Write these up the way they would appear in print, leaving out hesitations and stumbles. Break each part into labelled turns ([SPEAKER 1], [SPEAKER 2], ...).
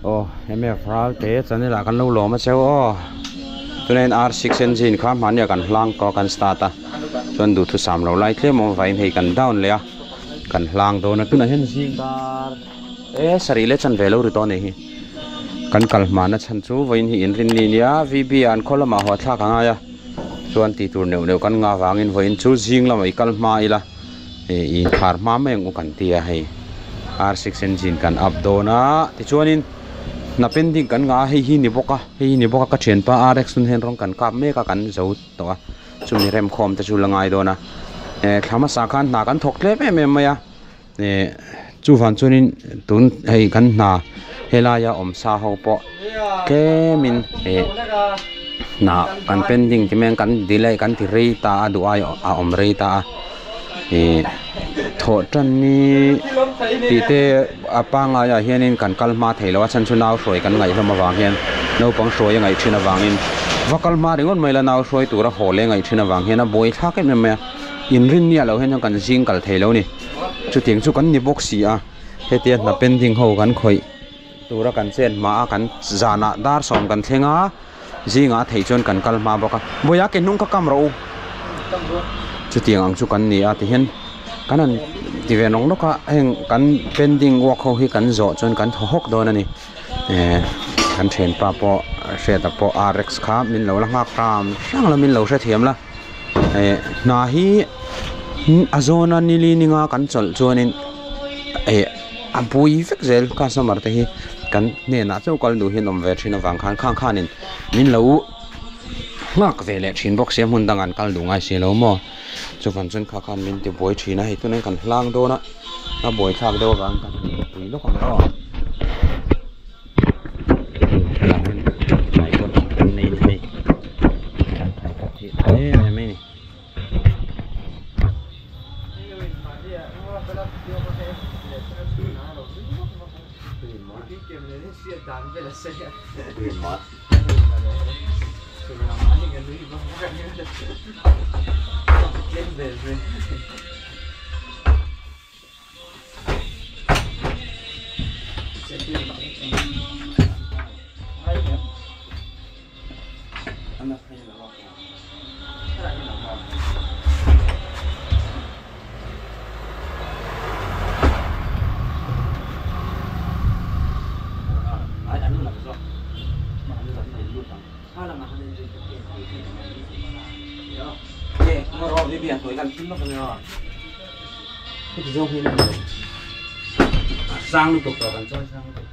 [SPEAKER 1] Aw MF Ralte channel ah kan lo lawm a cheu aw tunah hian R6 engine kha hmahni ah kan hlang tawh a kan start a chuan duhthusam lo lai tlem awm avangin hei kan down leh a kan hlang dawn a tunah hian zing dar e sarih leh chanve lo ri tawh a nih hi kan kal hmahna chhan chu vawiin hi inrinni nia VB ah an khaw lamah haw thlak a ngai a chuan tih tur neuh neuh kan ngah avangin vawiin chu zing lamah i kal hma ila. Ih inkhar hma mai ang u kan ti a hei R6 engine kan up dawn a tichuanin hna pending kan ngah a hei hi ni bawk a hei hi ni bawk a ka thianpa R_X hun hian rawng kan kap mek a kan zo tawh a chumi remkhawm te chu la ngai dawn a eh thla hmasa khan hna kan thawk tlem em em mai a eh chuvang chuanin tun hei kan hna helaia awm sa ho pawh tlemin eh hna kan pending ti mai ang kan delay kan ti rei ta a duh ai a awm rei ta a ih thawh tan ni tih te a pangngai ah hianin kan kal hma thei lo a chhan chu nau hruai kan ngaih hlawm avang hian naupang hruai a ngaih thin avangin va kal hma ringawt mai la nau hruai tura haw leh ngaih thin avang hian a buai thlak em em mai a inrinni ah loh hian chuan kan zing kal thei lo a ni chutiang chu kan ni bawk si a hetia hna pending ho kan khawih tura kan chen hma a kan zanah dar sawm kan thleng a zingah a theih chuan kan kal hma bawk a bawiha ke hnung kha kam rawh u chutiang ang chu kan ni a tihian kan han ti ve nawk nawk a heng kan pending work ho hi kan zawh chuan kan thaw hawk dawn a ni eh kan thianpa pawh hriata pawh R_X kha min lo la nghak ram hrang la min lo hrethiam la eh hna hi a zawna nili ninga kan chawlh chuanin eh a bui vek zel customer te hi kan hnenah chauh kal duh hian awm ve thin avang khan khang khanin min lo nghak ve leh thin bawk sia hmun dangah an kal duh ngai si lo maw chuvang chuan kha khan min ti buai thin a hei tunah hian kan hlang dawn a a buai thlak deuh avang kan pui lawk ang aw kan nei thei em em mai a ni. Sang lutuk tawh kan chawi sang lutuk.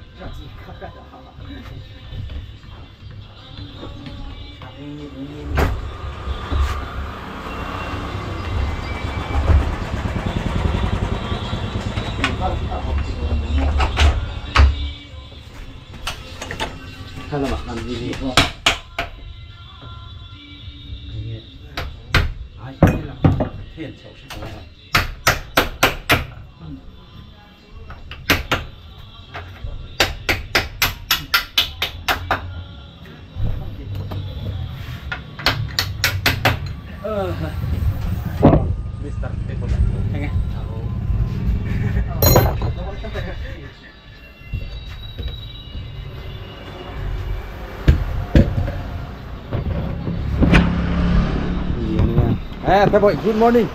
[SPEAKER 1] Eh, boy, good morning.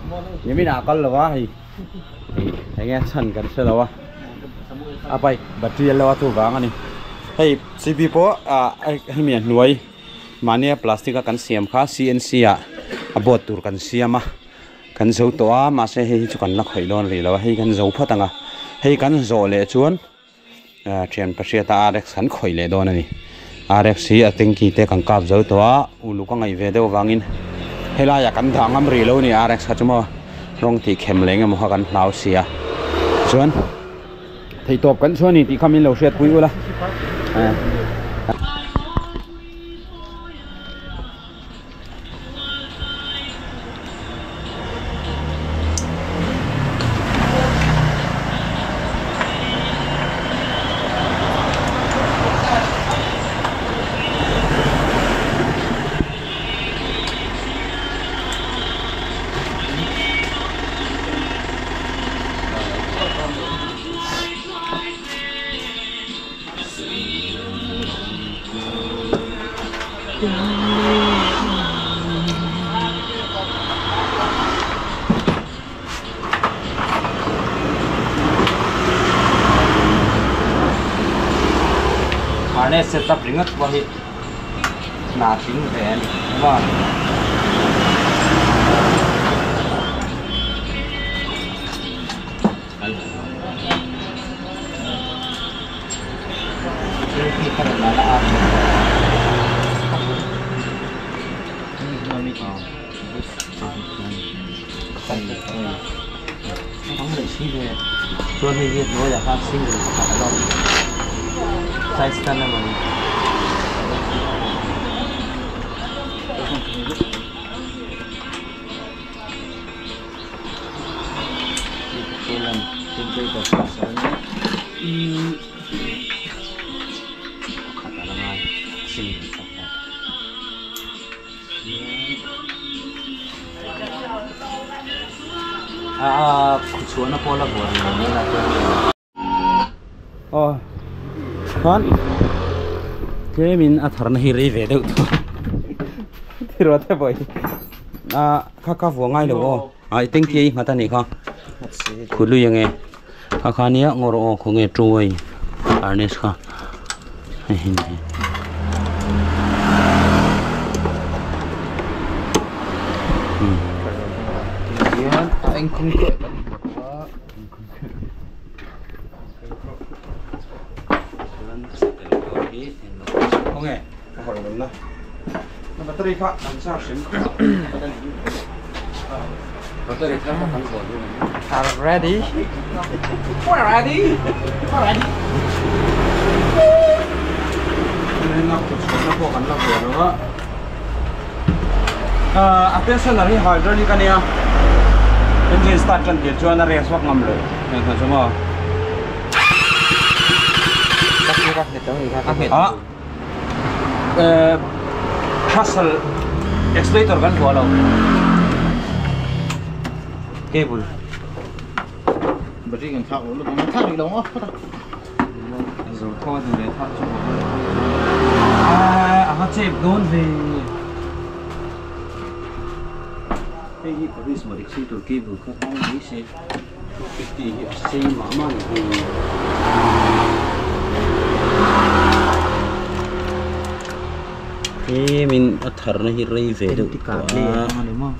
[SPEAKER 1] Morning. Ni kal lo a hei. Enge chhan kan hre lo a. A bike battery a lo a chu vang a ni. Hei C_B pawh ah hemi a hnuai mahnia plastic a kan siam kha C_N_C ah a board tur kan siam a. Kan zo tawh a mahse hei hi chu kan la khawih dawn rih lo a hei kan zo phawt ang a. Hei kan zawh leh chuan Thian pahriata R_X kan khawih leh dawn a ni. R_X hi a tanky te kan kap zo tawh a, uluk a ngaih ve deuh avangin helaiah kan dah ngam rih lo a ni R_X kha chu maw rawng tih khem leh engemaw kha kan hlau si a. Chuan theihtawp kan chhuah a ni tih kha min lo hriatpui ula. Harness setup ringat pawh hi hna tling ve a ni maw. Chuan hei hi hnuaiah khan single pakhat a la awm side stand emaw ni. Pakhat a la ngai single pakhat. A khuchhuahna pawh la buai lo mai la chuan aw chuan tlemin a tharna hi rei ve deuh thung tiraw te pawh hi a kha kha vuah ngai lo aw a i tanky a i nghat a nih kha khului ang e kha kha nia ngaw rawh aw khawnge tuai harness kha hei hi ni.
[SPEAKER 2] Ready?
[SPEAKER 1] We're ready! We're ready! A tensioner hi hydraulic a nia engine start tan tir chuan a race vak ngam lo heng kha chu maw a throstle accelerator kan vuah lo cable
[SPEAKER 3] battery kan thlak lo lutuk an thlak rih lo maw
[SPEAKER 1] zo thaw duh leh thar chu a va chep dawn ve hei hi police maw accelerator cable kha hmang mai se 250 hi a sei mah mah ni hei tlemin a tharna hi rei ve deuh tawh a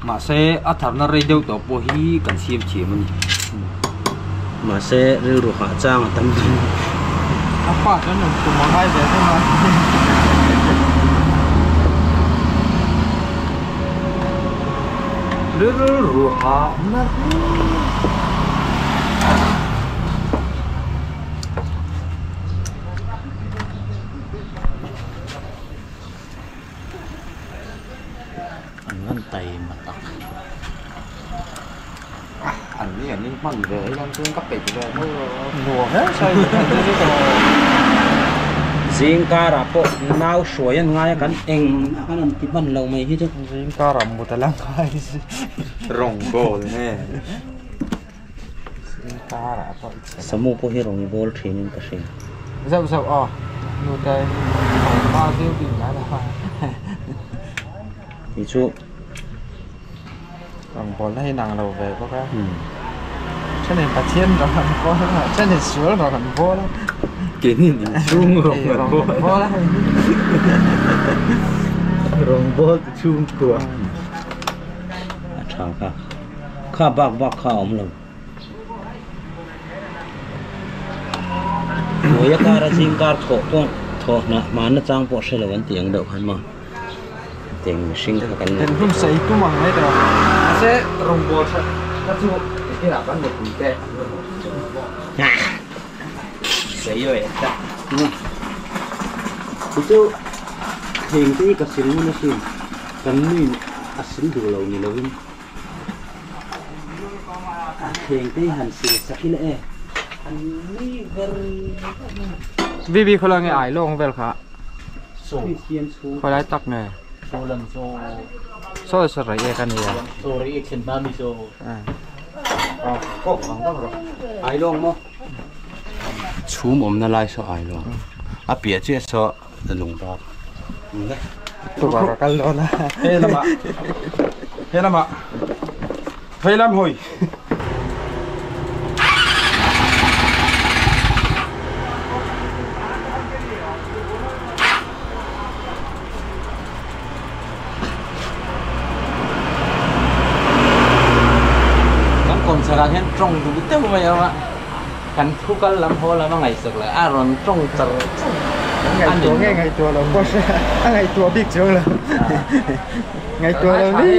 [SPEAKER 2] mahse a tharna rei deuh tawh pawh hi kan siam thiam a ni
[SPEAKER 1] mahse rilru hah chang a tam dawn
[SPEAKER 2] a pa chuan rawn tum a ngai ve thung a rilru hah na
[SPEAKER 3] An rawn taima tak.
[SPEAKER 2] An ni an in hman ve hian chuan ka peih ve mai lo a. Nuam hle sai
[SPEAKER 1] Zing karah pawh nau hruai an ngai a kan eng a kan an ti hman lo mai hi chu.
[SPEAKER 2] Zing karah mut a la ngai si.
[SPEAKER 3] Rawng bawl nge.
[SPEAKER 2] Zing karah pawh i chhe.
[SPEAKER 1] Samu pawh hi rawng i bawl thin in ka hria.
[SPEAKER 2] Zauh zauh aw nute thawmhnaw zir bik ngai lo a.
[SPEAKER 1] Ni chu.
[SPEAKER 2] Rawng bawl na hi nang lo ve bawk a. Thenin Pathian rawng an bawl a, thenin sual rawng an bawl a.
[SPEAKER 3] Keinin inchhung rawng an bawl a. Rawng bawl ti chhungkua.
[SPEAKER 1] A tha kha. Kha bak bak kha a awm lo. Hnuaia kara zing kar thawh pawh thawh hnah hmanna chang pawh hre lo an tih ang deuh khan maw teng mihring kha kan ni.
[SPEAKER 2] Hlum sei tum ang mai tawh. Mahse rawngbawl that kha chu engtinah kan mutpui te.
[SPEAKER 1] Sei aw eh ta. Chu chu theng te hi ka sil ngun asin kan nuin a sil duh lo ni lovin. A thleng te hi han sil sak ila e an nui ver
[SPEAKER 2] Bibi khawlai nge ai lawng vel kha
[SPEAKER 1] Kristian chhung
[SPEAKER 2] khawlai tak nge sawi saw rei ek a nia
[SPEAKER 1] ai lawng maw chhum awmna lai saw ai lawng a piah chiah saw lungbar.
[SPEAKER 2] Tu ka kal dawn a.
[SPEAKER 1] He lamah he lamah vei lam hawi.
[SPEAKER 3] Kan kawm chhakah hian tawng duh deuh mai a kan thu kal lam haw lam a ngaihsak leh a rawn tawng char char.
[SPEAKER 2] Ngaihtuah nge ngaihtuah lo pawh hre a ngaihtuah bik chuang lo. Ngaihtuah lo ni.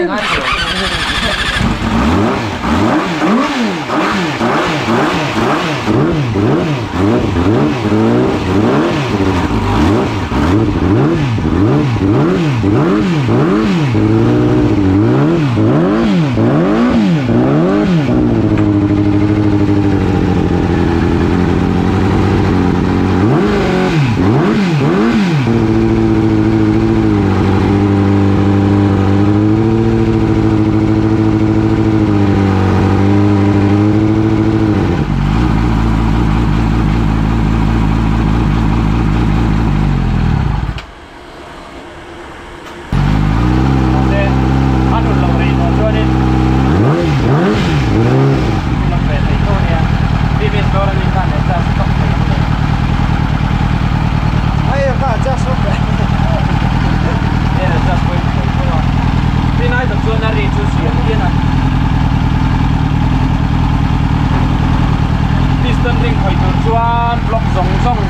[SPEAKER 1] Piston ring khoi tur chuan block zawng zawng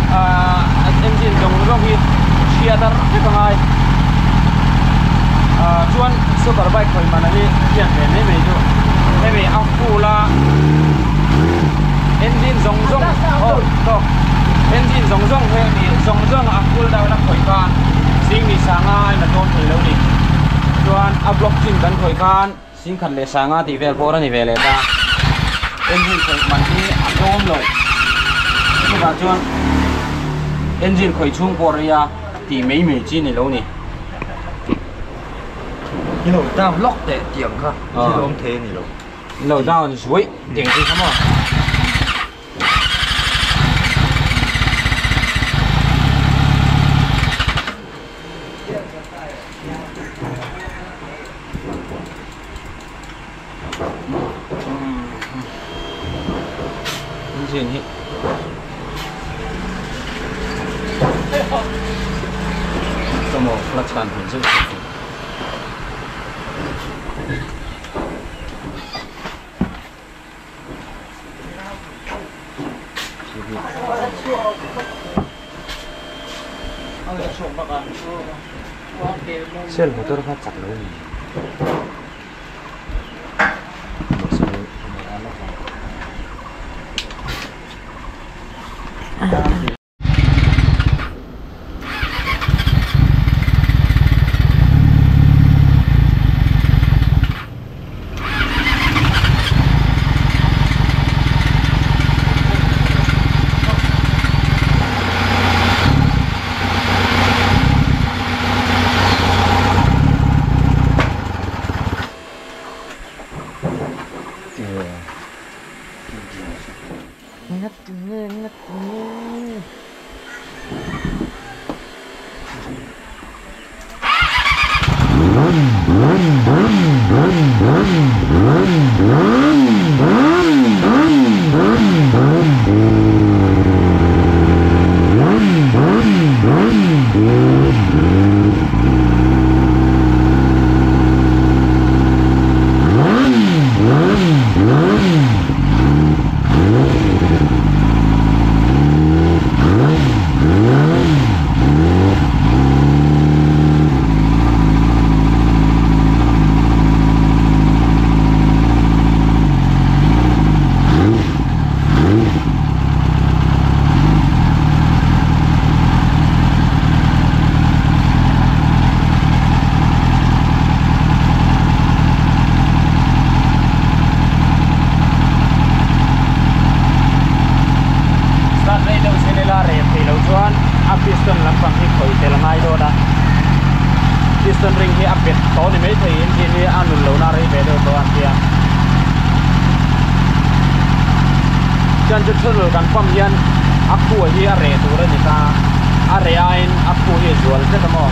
[SPEAKER 1] engine zawng zawng hi chhia dar vek a ngai chuan super bike khoi man hi hian ve mai mai chu hemi a full a engine zawng zawng oh tawk engine zawng zawng hemi zawng zawng a full down a khoi khan sing ni sanga in a dawn thei lo ni chuan a block chin kan khoi khan sing khat leh sanga tih vel pawh a ni ve leh ta engine khoi man hi a tlawm lo chuvah chuan engine khoi chhung pawh ria tih mai mai chi ni lo ni.
[SPEAKER 3] Lo down lock teh tiang kha thil awm thei a ni lo.
[SPEAKER 1] Lo down zuai tiang chi kha maw. Engine hi Tomo clutch kan hun zeuh zeuh. Sel motor kha chak lo ni. Piston ring hi a bet to ni mai thei engine hi a nun lo na rei ve deuh tawh a tia chuan chu thil kan pump hian a khu hi a reh tur a ni ta a reh aiin a khu hi a zual zet a maw.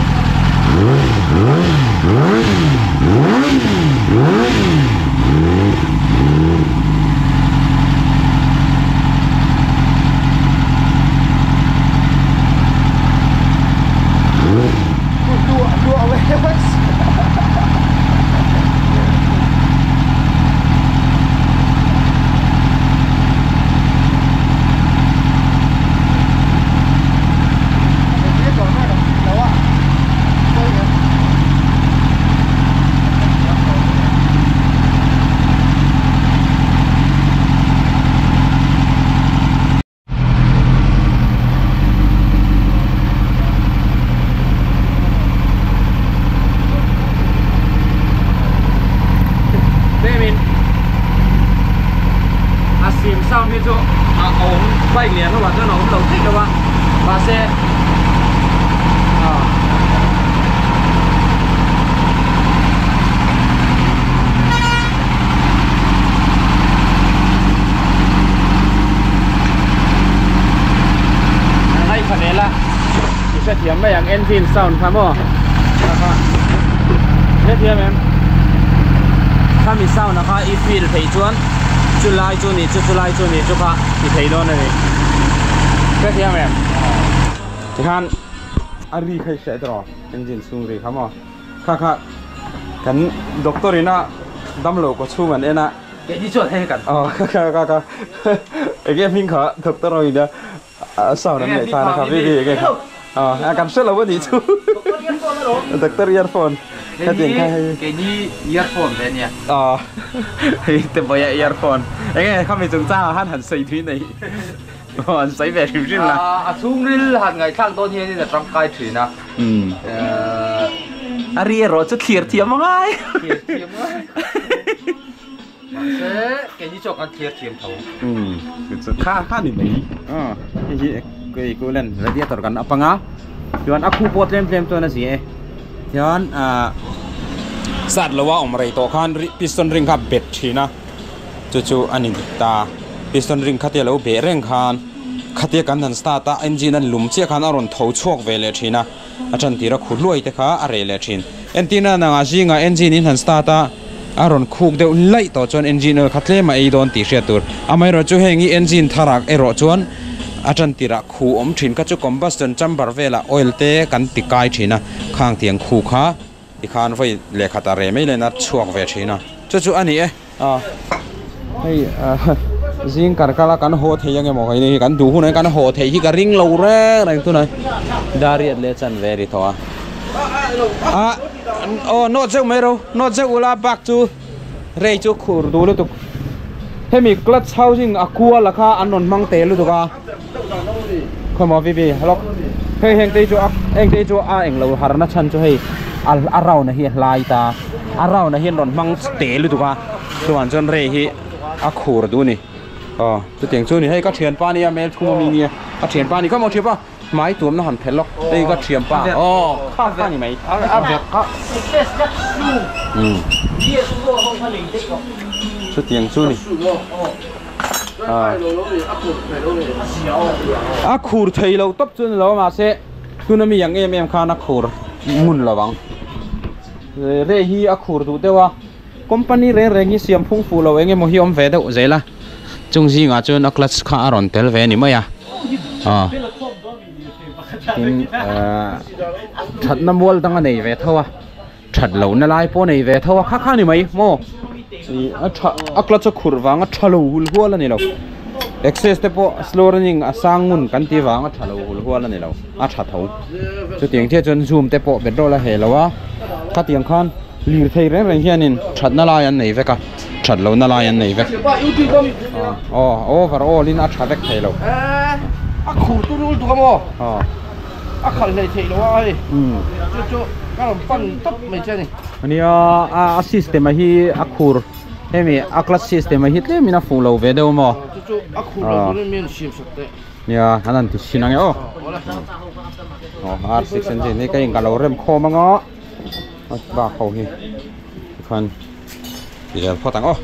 [SPEAKER 1] Engine sound kha mo hết thiam em kha mi sound na kha i feel thei chuan chu lai chu ni chu chu lai chu ni chu kha i thei don ani hết thiam em thì khan ari khai se tro engine sung ri kha mo kha kha kan doctor ina damlo ko chu man ena
[SPEAKER 3] cái gì chuột hay cần
[SPEAKER 1] kha kha kha cái mình kha doctor ina sound này ta na kha vi vi cái kha cảm xúc là vấn đề chú doctor earphone cái tiền cái
[SPEAKER 3] cái như earphone thế nhỉ
[SPEAKER 1] thì từ bây giờ earphone cái không bị chúng ta hát hẳn xây thúy này hẳn xây về phim phim là
[SPEAKER 3] chung ril hạt ngày tháng tôi như là trong cái thủy nè
[SPEAKER 1] à ria rồi chứ thiệt thiệt mà ngay
[SPEAKER 3] thiệt thiệt mà cái như cho con thiệt thiệt thấu
[SPEAKER 1] khá khá thì mấy cái gì cái cô lên radiator kan apanga chuan a khu pot lem lem chuan a zi e hian a sat lowa awm rei tawh khan piston ring kha bet thina chu chu ani ta piston ring kha te lo be reng khan khatia kan han start a engine an lum che khan a rawn tho chhuak ve le thina a chan tira khu hluai te kha a re le thin entina nanga zinga engine in han start a a rawn khuk deuh laih tawh chuan engine oil kha tlem a ei dawn tih hriat tur amaherawh chu heng hi engine tharak erawh chuan a chan tira khu awm thin kha chu combustion chamber vela oil te kan ti kai thina khang tiang khu kha tikhan voi lekhat a re mai lena chhuak ve thina chu chu ani e hei zing karkala kan ho thei ange maw hei ni kan du hun kan ho thei hi ka ring lo reng reng tunai dariat le chan ve ri thaw a o no cheu mai ro no cheu ula bak chu rei chu khur du lu tuk hemi clutch housing a kual la kha an rawn hmang te lu tuk a khawmaw vi vi lok hei heng te chu a eng te chu a eng lo har na chan chu hei a rau na hi hlai ta a rau na hian rawn hmang te lu tuk a chuan chuan rei hi a khur du ni chu tiang chu ni hei ka thian pa ni a mel thum mi ni a thian pa ni khawmaw thian pa mai tuam na han phel lok hei ka thian pa kha kha ni mai
[SPEAKER 2] a vek kha
[SPEAKER 1] chu tiang chu ni a khur thei lo top chu lo ma se tuna mi yang em em khan a khur ngun lawang re hi a khur du dewa company re reng hi siam phung fu lo enge mo hi om ve deuh zela chung zinga chuan a clutch kha a rawn tel ve ni mai a tin that na mual dang a nei ve thawa that lo na lai pawh nei ve thawa kha kha ni mai mo a tha a clutch a khur wanga thalo hul hual ani lo access te pawh slow running a sangun kan ti wanga thalo hul hual ani lo a tha tho chu tiang the chuan zoom te pawh petrol a he lo a kha tiang khan lir thei reng reng hianin that na lai an nei vek a that lo na lai an nei vek overall in a tha vek thei lo
[SPEAKER 2] a khur tu rul tu ka mo a khal nei thei lo a hei chu chu ka rawn pan top mai che ni
[SPEAKER 1] ania a system a hi a khur hemi a clutch system a hi tlemin a fu lo ve deuh maw
[SPEAKER 2] chu chu a khur lo chu min siam sak te
[SPEAKER 1] nia an an ti sin ange aw R6 engine hi ka in ka lo rem khawm anga bak ho hi tikhan ti zel phawt ang aw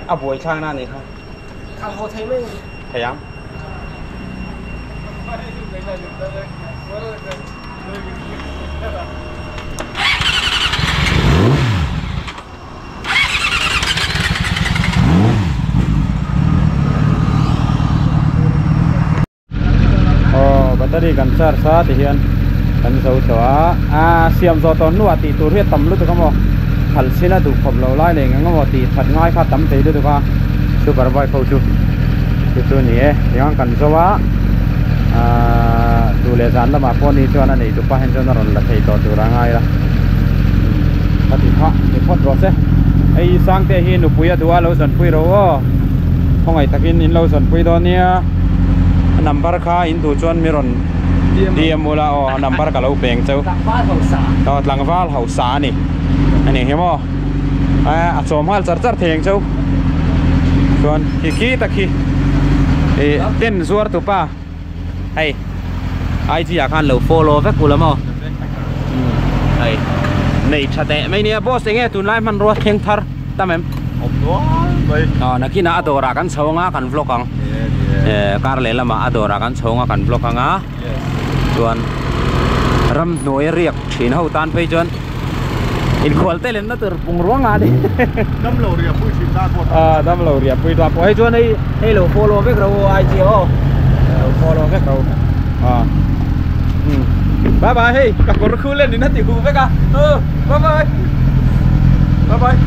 [SPEAKER 1] A buai thlak na ni kha.
[SPEAKER 2] Kha ho thei mai.
[SPEAKER 1] Thei ang. Aw battery kan charge a ti hian kan zo tawh a a siam zawh tawh hnuah tih tur hi a tam lutuk a maw khalh chhin a duh khawp lo lai leh eng emaw tih that ngai kha a tam thei lutuk a super bike ho chu chu chu a ni e tiang kan zo a ahh duh leh zan lamah pawh ni chuan a nei tupa hian chuan a rawn la thei tawh tur a ngai a ka ti phah ti phawt rawh se hei Sangte hi nupui a duh a lo zawnpui ro aw khawngaih takin in lo zawnpui dawn nia. A number kha in duh chuan mi rawn DM ula aw a number ka lo peng cheu.
[SPEAKER 3] Tlangval hausa.
[SPEAKER 1] Aw tlangval hausa a ni. A ni hi maw. A chawm nghal char char thei ang cheu. Chuan khi khi tak khi ih ten zuar tu pa hei IG ah khan lo follow vek ula maw. Hei nei tha teh mai nia boss enge tunlai hmanrua thleng thar tam em.
[SPEAKER 4] Awm nual mai.
[SPEAKER 1] Aw nakinah a dawrah kan chho anga kan vlog ang. Kar leh lamah a dawrah kan chho anga kan vlog anga. Chuan ramhnuai riak thin ho tan phei chuan inkhual te lenna tur pung ruang a ni.
[SPEAKER 4] Dam lo riah pui thin tan pawh.
[SPEAKER 1] Aw dam lo riah pui tan pawh. Hei chuan hei hei lo follow vek ro aw IG aw. Lo follow vek ro. Aw. Bye bye hei ka kawr khu len in a ti huh vek a. Bye bye. Bye bye.